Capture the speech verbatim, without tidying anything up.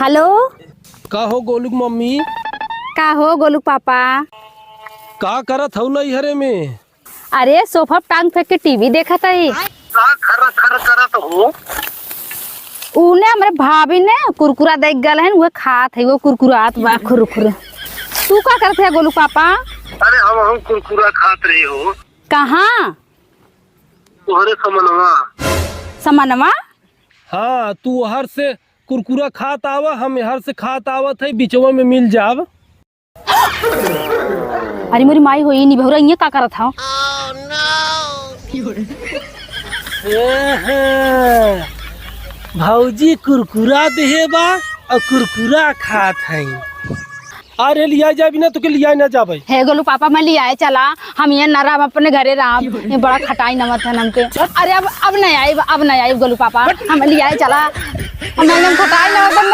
हेलो। का हो गोलू के मम्मी? का हो गोलू के पापा? का करत हऊ नैहरे में? अरे सोफा पे टांग फेंक के टीवी देखत हई। का खर खर करत हो? उने हमरे भाभी ने कुरकुरा देख गल है, उहे खात है, वो कुरकुरात बा खुरखुर। तू का करत है गोलू पापा? अरे हम हम कुरकुरा खात रहे हो। कहाँ? तोहरे समनवा। समनवा? हाँ, तू हर से कुरकुरा खात आवा, हम हर से खात आवत है, बिचवा में मिल जाब। अरे मोरी माई हो, ई निभौरा इहाँ का करत हौ? एहे, भौजी कुरकुरा देहे बा और कुरकुरा खात है। अरे लिया जाबी ना, तोके लिया ना जाबे। हे गोलू पापा, मैं लियाए चला, हम ये न रहब, अपने घरे रहब, ये बड़ा खटाई नवत है हमके। अरे अब, अब नहीं आइब, अब नहीं आइब गोलू पापा, हम लियाए चला, हम एकदम खटाई नवत है,